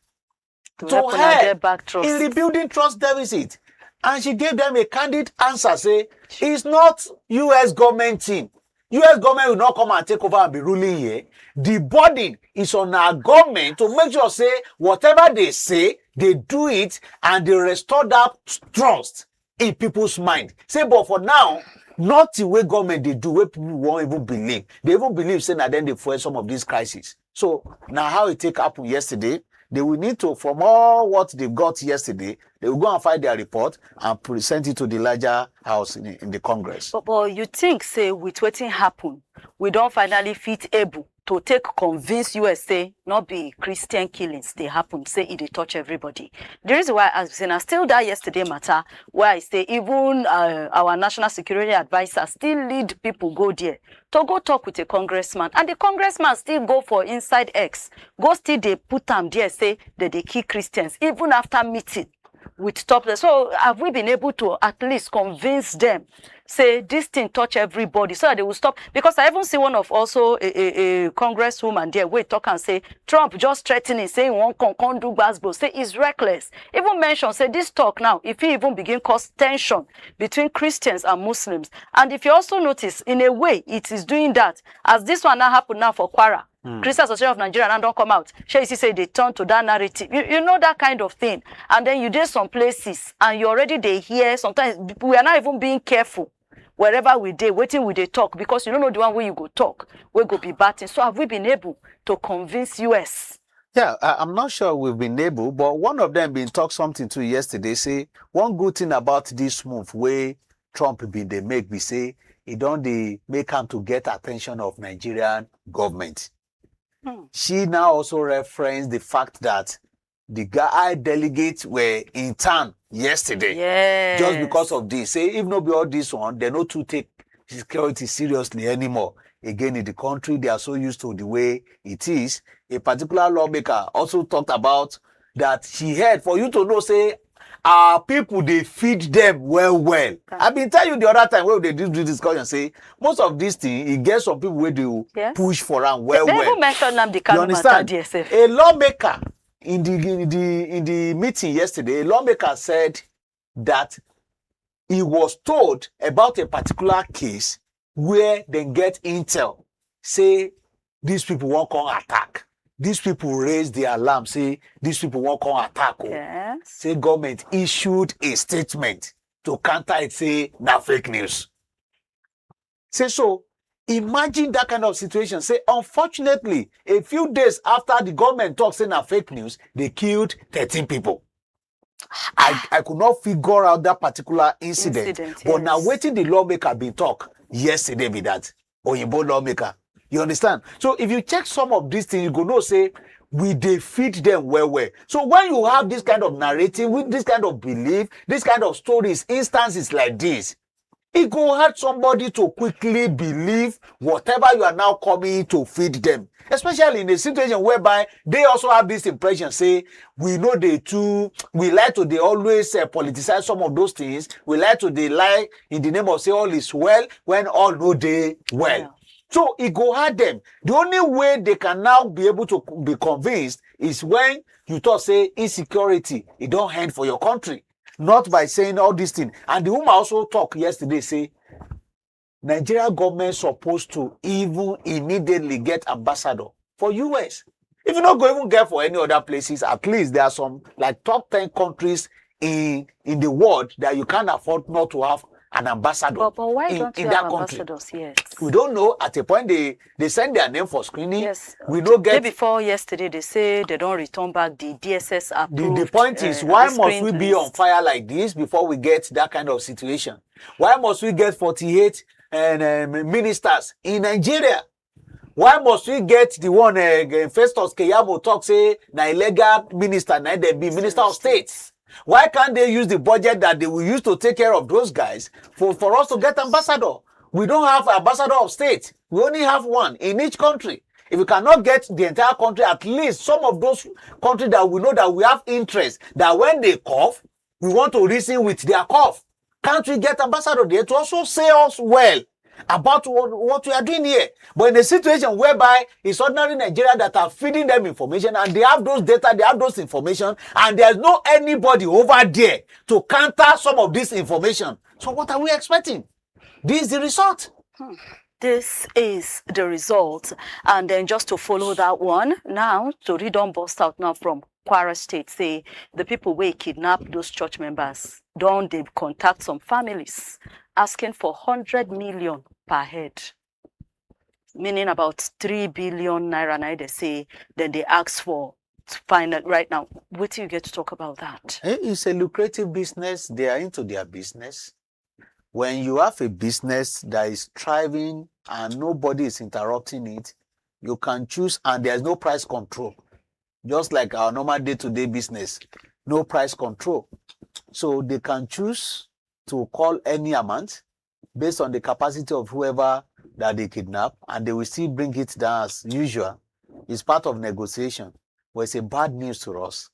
to, to help in rebuilding trust deficit? And she gave them a candid answer, say, it's not U S government thing. U S government will not come and take over and be ruling here. The burden is on our government to make sure say whatever they say, they do it and they restore that trust in people's mind. Say, but for now, nothing wey government dey do wey people won't even believe. They even believe say na then they fuel some of these crises. So now how it take happen yesterday, they will need to, from all what they got yesterday, they will go and find their report and present it to the larger house in, in the Congress. But, but you think say with wetin happen, we don finally fit able to take convince U S say not be Christian killings dey happen, say e dey touch everybody. The reason why I ask say na still that yesterday matter where I say even uh, our national security advisor still lead people go there to go talk with a congressman, and the congressman still go for inside X, go still dey put am there say they dey kill Christians even after meeting with top. So have we been able to at least convince them say this thing touch everybody so that they will stop? Because I even see one of also a, a, a congresswoman there wey talk and say Trump just threatening say he won't come, come do gbasgbo, say he's reckless. Even mention say this talk now, if he even begin cause tension between Christians and Muslims. And if you also notice, in a way, it is doing that. As this one now happen now for Kwara, Christian Association of Nigeria now don't come out. Shey you see say they turn to that narrative. You, you know that kind of thing. And then you dey some places and you already dey hear. Sometimes we are not even being careful wherever we dey, wetin we dey talk, because you don't know the one wey you go talk, wey go be bad thing. So have we been able to convince U S? Yeah, I, I'm not sure we've been able, but one of them been talk something too yesterday. Say one good thing about this move wey Trump been dey make be say e don dey make am to get attention of Nigerian government. She now also referenced the fact that the guy delegates were in town yesterday. Yes. Just because of this. Say if no be all this one, they no too take security seriously anymore. Again, in the country, they are so used to the way it is. A particular lawmaker also talked about that she heard, for you to know say our people dey feed them well well. I've been tell you the other time wey we dey do this discussion say most of these things e get some people wey dey Yes. push for am well They well. Even mention Nnamdi You Kanu matter understand? there sef. A lawmaker in the in the in the meeting yesterday, a lawmaker said that he was told about a particular case where they get intel say these people won't come attack. These people raise the alarm say these people won't come attack. Oh. Yes. Say government issued a statement to counter it say na fake news. Say so imagine that kind of situation. Say unfortunately, a few days after the government talk say na fake news, they killed thirteen people. I, I could not figure out that particular incident. Incident, But now yes. Wetin the lawmaker been talk yesterday be that Oyinbo lawmaker. You understand? So if you check some of these things, you go know say we dey feed them well well. So when you have this kind of narrative, with this kind of belief, this kind of stories, instances like this, it go hard somebody to quickly believe whatever you are now coming to feed them. Especially in a situation whereby they also have this impression say we know they too, we like to they always uh, politicize some of those things. We like to they lie in the name of say all is well when all no dey well. Yeah. So it go hard them. The only way they can now be able to be convinced is when you talk say insecurity it don't end for your country, not by saying all this thing. And the woman also talk yesterday say Nigeria government supposed to even immediately get ambassador for U S. If you not go even get for any other places, at least there are some like top ten countries in in the world that you can't afford not to have an ambassador But, but why in, don't in we that have country. Ambassadors yet? We don't know. At a point, they they send their name for screening. Yes. We don't Day get. Before yesterday, they say they don't return back the D S S The, approved. the point is, uh, why screen must we be on list. Fire like this before we get that kind of situation? Why must we get forty-eight and um, ministers in Nigeria? Why must we get the one uh, Festus Keyamo talk say na illegal minister na they be minister of state? Why can't they use the budget that they will use to take care of those guys for, for us to get ambassador? We don't have ambassador of state. We only have one in each country. If we cannot get the entire country, at least some of those countries that we know that we have interest, that when they cough, we want to reason with their cough. Can't we get ambassador there to also say us well about what, what we are doing here? But in a situation whereby it's ordinary Nigerians that are feeding them information and they have those data, they have those information, and there's no anybody over there to counter some of this information. So what are we expecting? This is the result. This is the result. And then just to follow that one, now Tori don burst out now from Kwara State say the people wey kidnap those church members don dey contact some families asking for hundred million per head, meaning about three billion naira. Now they say then they ask for final right now. What do you get to talk about that? Eh, it's a lucrative business. They are into their business. When you have a business that is thriving and nobody is interrupting it, you can choose, and there's no price control. Just like our normal day-to-day business, no price control. So they can choose to call any amount based on the capacity of whoever that they kidnap, and they will still bring it down as usual. It's part of negotiation, but it's a bad news to us.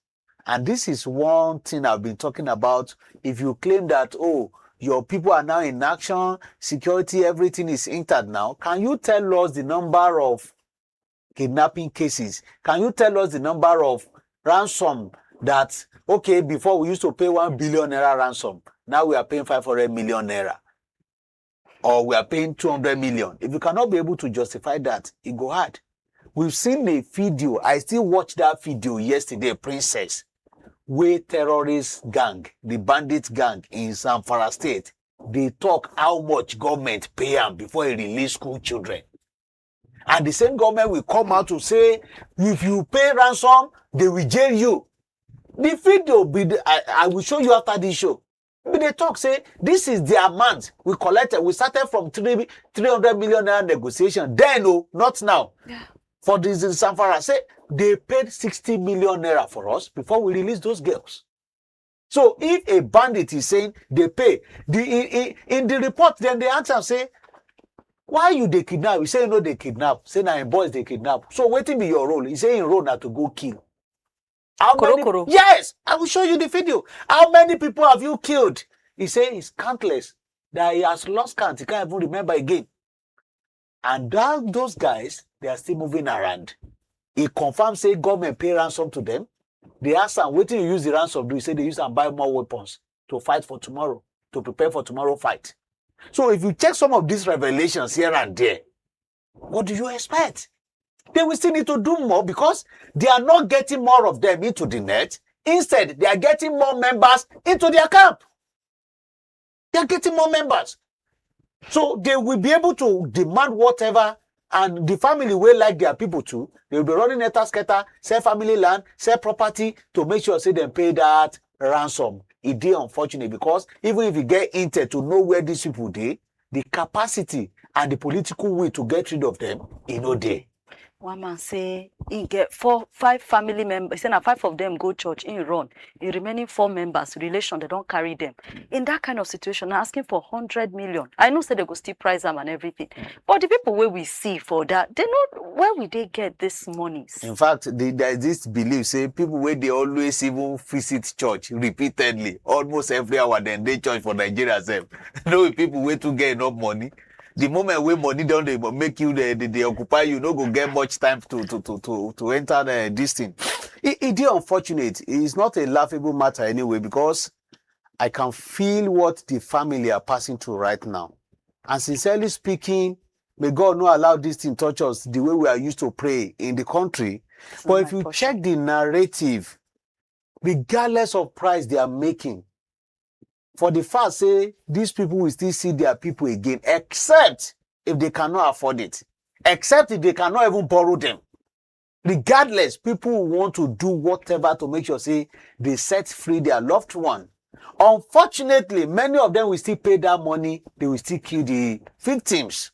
And this is one thing I've been talking about. If you claim that, oh, your people are now in action, security, everything is intact now, can you tell us the number of kidnapping cases? Can you tell us the number of ransom that, okay, before we used to pay one billion naira ransom, now we are paying five hundred million naira, or we are paying two hundred million? If you cannot be able to justify that, it go hard. We've seen a video. I still watch that video yesterday, Princess, where terrorist gang, the bandit gang in Zamfara State, they talk how much government pay am before he release school children. And the same government will come out to say, if you pay ransom, they will jail you. The video be the, I, I will show you after this show. But they talk say this is the amount we collected. We started from three three hundred million naira negotiation. Then, oh, not now. Yeah. For this in Zamfara, say they paid sixty million naira for us before we release those girls. So if a bandit is saying they pay, the in, in, in the report, then they ask am say, why you dey kidnap? He say no dey kidnap. Say na him boys dey kidnap. So wetin be your role? He say him role na to go kill. How many? Korokoro. Yes, I will show you the video. How many people have you killed? He say it's countless. That he has lost count. He can't even remember again. And that those guys, they are still moving around. He confirms say government pay ransom to them. They ask am wetin you use the ransom do. He say they use am buy more weapons to fight for tomorrow, to prepare for tomorrow fight. So if you check some of these revelations here and there, what do you expect? They will still need to do more because they are not getting more of them into the net. Instead, they are getting more members into their camp. They are getting more members. So they will be able to demand whatever, and the family will like their people too. They will be running helter skelter, sell family land, sell property to make sure say dem pay that ransom. E dey unfortunate because even if you get intel to know where these people dey, the capacity and the political will to get rid of them, e no dey. One man say he get four, five family members. He say na five of them go church, he run. The remaining four members, relation, they don't carry them. In that kind of situation, now asking for hundred million. I know say they go still price them and everything. But the people where we see for that, they know where we they get these monies. In fact, the, there is this belief say people wey dey always even visit church repeatedly, almost every hour, then they church for Nigeria sef. No be people wey too get enough money. The moment wey money don dey make you dey dey dey occupy you, no go get much time to to to to to enter the, this thing. E e dey unfortunate. It's not a laughable matter anyway because I can feel what the family are passing through right now. And sincerely speaking, may God not allow this thing touch us the way we are used to pray in the country. But if you check the narrative, regardless of price they are making, for the fact say these people will still see their people again, except if they cannot afford it, except if they cannot even borrow them. Regardless, people will want to do whatever to make sure say they set free their loved one. Unfortunately, many of them will still pay that money. They will still kill the victims.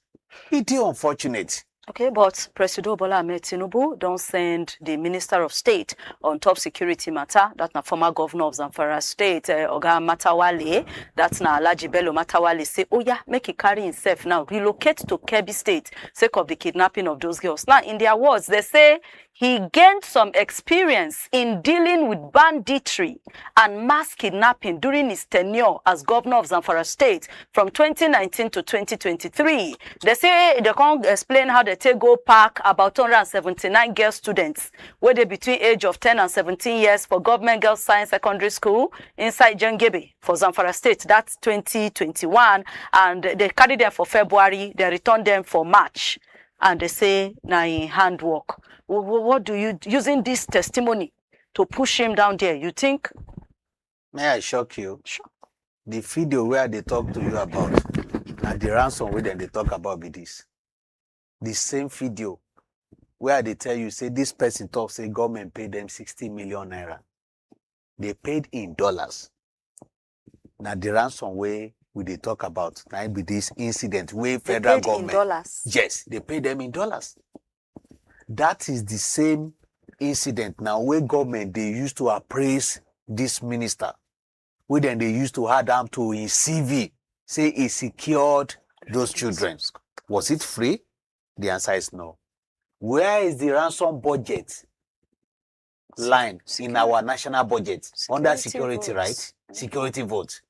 It is unfortunate. Okay, but Presido Bola Ahmed Tinubu don send the Minister of State on top security matter, that na former governor of Zamfara State, uh, Oga Matawale, that na Alhaji Bello Matawale, say, oh yeah, make he carry himself now, relocate to Kebbi State sake of the kidnapping of those girls. Now, in their words, they say he gained some experience in dealing with banditry and mass kidnapping during his tenure as governor of Zamfara State from twenty nineteen to twenty twenty-three. They say they can't explain how they take go pack about two hundred and seventy-nine girl students wey dey between age of ten and seventeen years for Government Girls Science Secondary School inside Jangebe for Zamfara State. That's twenty twenty-one, and they carry them for February, they return them for March, and they say na in handwork. What do you, using this testimony to push him down there, you think? May I shock you? Sure. The video where they talk to you about, na the ransom where they talk about be this. The same video where they tell you, say this person talk, say government paid them sixty million naira. They paid in dollars. Na the ransom way we dey talk about, na im be this incident wey They federal paid in government. Dollars. Yes, they paid them in dollars. That is the same incident now wey government dey use to appraise this minister, wey dem dey use to add am to im C V, say he secured those children. Was it free? The answer is no. Where is the ransom budget line in our national budget under Security security, votes. Right? Security vote.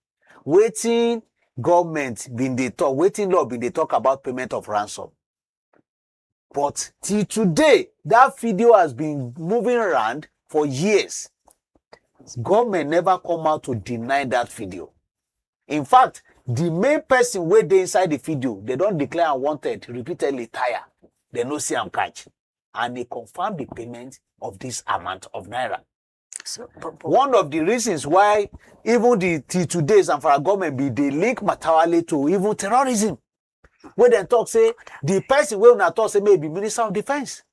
Wetin government been dey talk, wetin law been dey talk about payment of ransom. But till today, that video has been moving around for years. Government never come out to deny that video. In fact, the main person wey dey inside the video, they don declare am wanted repeatedly, tire. They no see am catch. And he confirm the payment of this amount of naira. So, but, but, One of the reasons why even the till today Zamfara government be dey link Matawalle to even terrorism. Wey dem talk say the person wey una talk say may be minister of defence.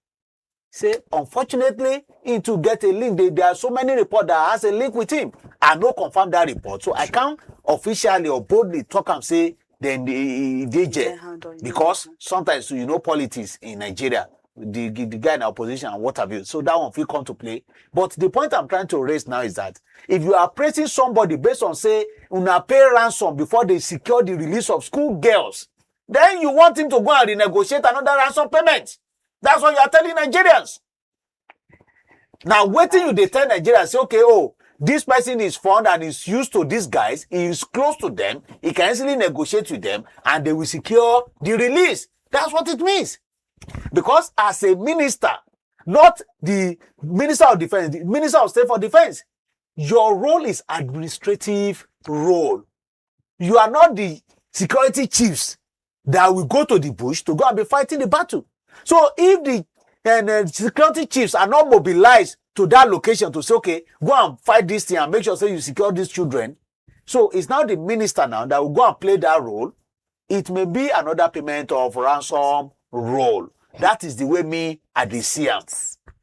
Say unfortunately, he too get a link. They, there are so many reports that has a link with him. I no confirm that report, so I can't officially or boldly talk am say then e dey jail. Get hand on you. Because sometimes, you know, politics in Nigeria, the, the, the guy in opposition and what have you. So that one fit come to play. But the point I'm trying to raise now is that if you are praising somebody based on say una pay ransom before they secure the release of school girls, then you want him to go and renegotiate another ransom payment. That's what you are telling Nigerians. Now, wetin you dey tell Nigerians, say, okay, oh, this person is fond and is used to these guys, he is close to them, he can easily negotiate with them, and they will secure the release. That's what it means. Because as a minister, not the minister of defense, the minister of state for defense, your role is administrative role. You are not the security chiefs that will go to the bush to go and be fighting the battle. So if the and, uh, security chiefs are not mobilized to that location to say, okay, go and fight this thing and make sure say you secure these children. So it's now the minister now that will go and play that role. It may be another payment of ransom role. That is the way me I dey see am.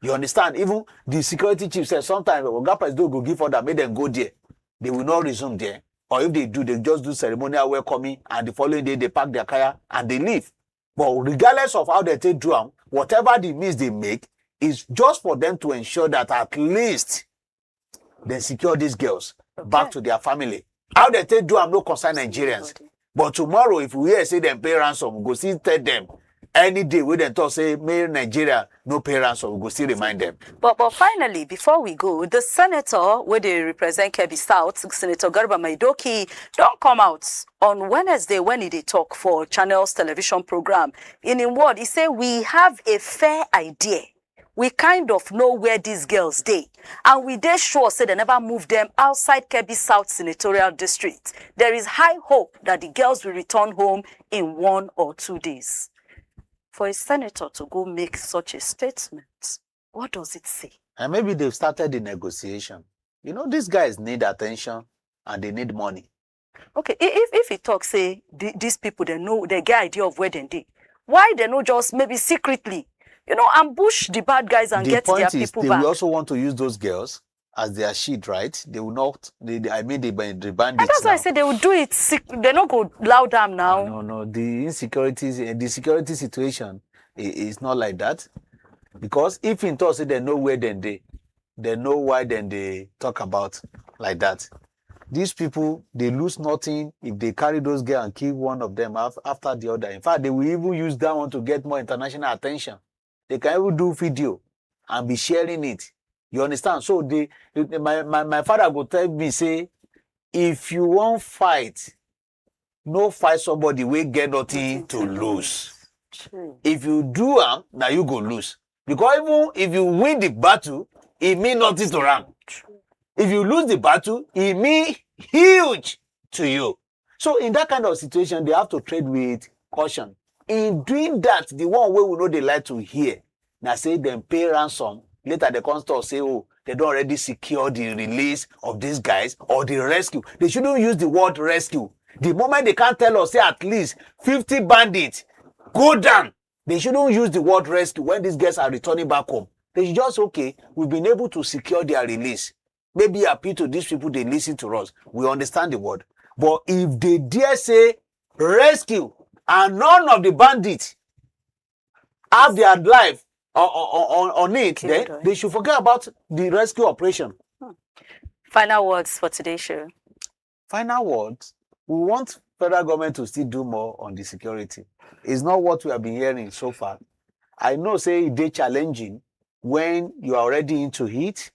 You understand? Even the security chief said sometimes Oga Presido go give order, make them go there. They will not resume there. Or if they do, they just do ceremonial welcoming, and the following day they pack their kaya and they leave. But regardless of how they take do am, whatever the means they make, is just for them to ensure that at least they secure these girls back Okay. to their family. How they take do am no concern Nigerians. But tomorrow, if we hear say them pay ransom, we go still tell them any day wey dem talk say make Nigeria no pay ransom, we go still remind them. But but finally, before we go, the senator wey dey represent Kebbi South, Senator Garba Maidoki, don come out on Wednesday when he dey talk for Channels television program. In him word, he say we have a fair idea. We kind of know where these girls dey, and we dey sure say they never move them outside Kebbi South Senatorial District. There is high hope that the girls will return home in one or two days. For a senator to go make such a statement, what does it say? And maybe they've started the negotiation. You know, these guys need attention and they need money. Okay, i- if if he talk say the, these people they know, they get idea of where they dey, why they no just maybe secretly, you know, ambush the bad guys and The get their point is, people they back? Will also want to use those girls as their shit, right? They will not. They, they- I mean, they ban the bandits. And that's why I Now. Say they will do it. Sec- they no go loud down now. No, no, the insecurities, eh, the security situation i- is not like that. Because if in talk say they know where then they, they know why then they talk about like that. These people, they lose nothing if they carry those girls and kill one of them af- after the other. In fact, they will even use that one to get more international attention. They can even do video and be sharing it. You understand? So they, my, my, my father go tell me say, if you wan fight, no fight somebody wey get nothing to lose. If you do am, na you go lose. Because even if you win the battle, e mean nothing to am. If you lose the battle, e mean huge to you. So in that kind of situation, they have to trade with caution. In doing that, the one wey we no dey like to hear na say dem pay ransom. Later, they come talk say, oh, they don already secure the release of these guys or the rescue. They shouldn't use the word rescue. The moment they can't tell us, say at least fifty bandits go down, they shouldn't use the word rescue when these guys are returning back home. They should just, okay, we've been able to secure their release. Maybe appeal to these people, they listen to us. We understand the word. But if they dare say rescue and none of the bandits have their life on, on, on, on it, Killed then or they should forget about the rescue operation. Final words for today's show. Final words, we want federal government to still do more on the security. It's not what we have been hearing so far. I know say e dey challenging when you are already into it.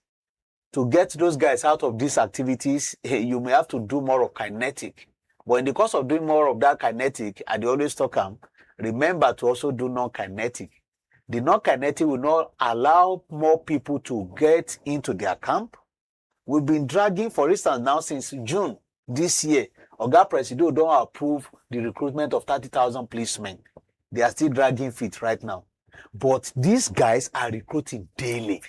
To get those guys out of these activities, you may have to do more of kinetic. But in the course of doing more of that kinetic, I dey always talk am, remember to also do non-kinetic. The non-kinetic will not allow more people to get into their camp. We've been dragging, for instance, now since June this year, Oga Presido don approve the recruitment of thirty thousand policemen. They are still dragging feet right now. But these guys are recruiting daily.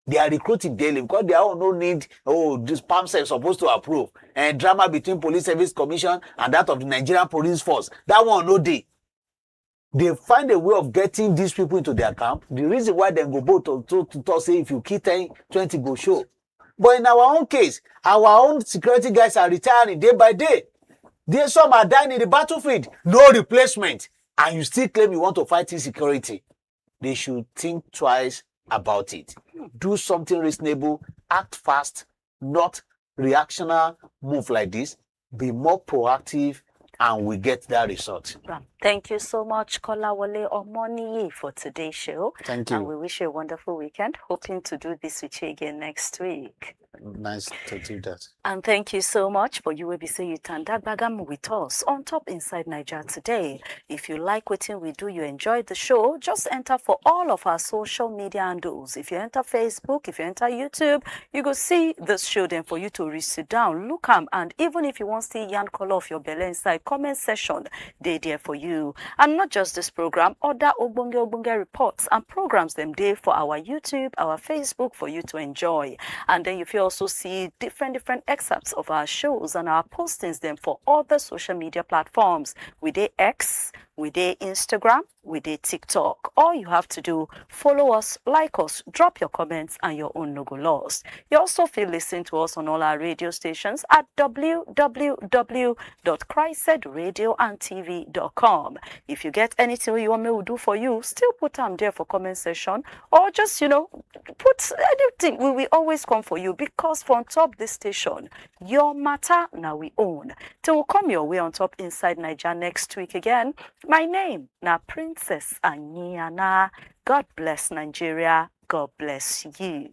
They are recruiting daily because their own no need, oh, this PAMSEC supposed to approve. And drama between Police Service Commission and that of the Nigerian Police Force. That one no dey. They find a way of getting these people into their camp. The reason why dem go both to, to, to talk say if you kill ten, twenty go show. But in our own case, our own security guys are retiring day by day. There some are dying in the battlefield, no replacement. And you still claim you want to fight insecurity. They should think twice about it. Do something reasonable, act fast, not reactional move like this. Be more proactive and we get that result. Thank you so much, Kolawole Omoniyi, for today's show. Thank And you. We wish you a wonderful weekend. Hoping to do this with you again next week. Nice to do that. And thank you so much for you will be saying you tanda gbagam with us on top Inside Niger today. If you like what we do, you enjoy the show, just enter for all of our social media handles. If you enter Facebook, if you enter YouTube, you go see this show then for you to read sit down, look am, and even if you want see yarn color of your belly inside comment section, they there for you. And not just this program, other ogbonge ogbonge reports and programs them day for our YouTube, our Facebook for you to enjoy. And then you fit also see different different excerpts of our shows and our postings them for other social media platforms. We dey X, we dey Instagram, we dey TikTok. All you have to do, follow us, like us, drop your comments, and your own no go lost. You also feel listen to us on all our radio stations at w w w dot christ radio and t v dot com. If you get anything you want me to do for you, still put them there for comment section, or just, you know, put anything. We will always come for you because for on top this station, your matter now we own. Till we come your way on top Inside Niger next week again. My name now Princess Aniana. God bless Nigeria. God bless you.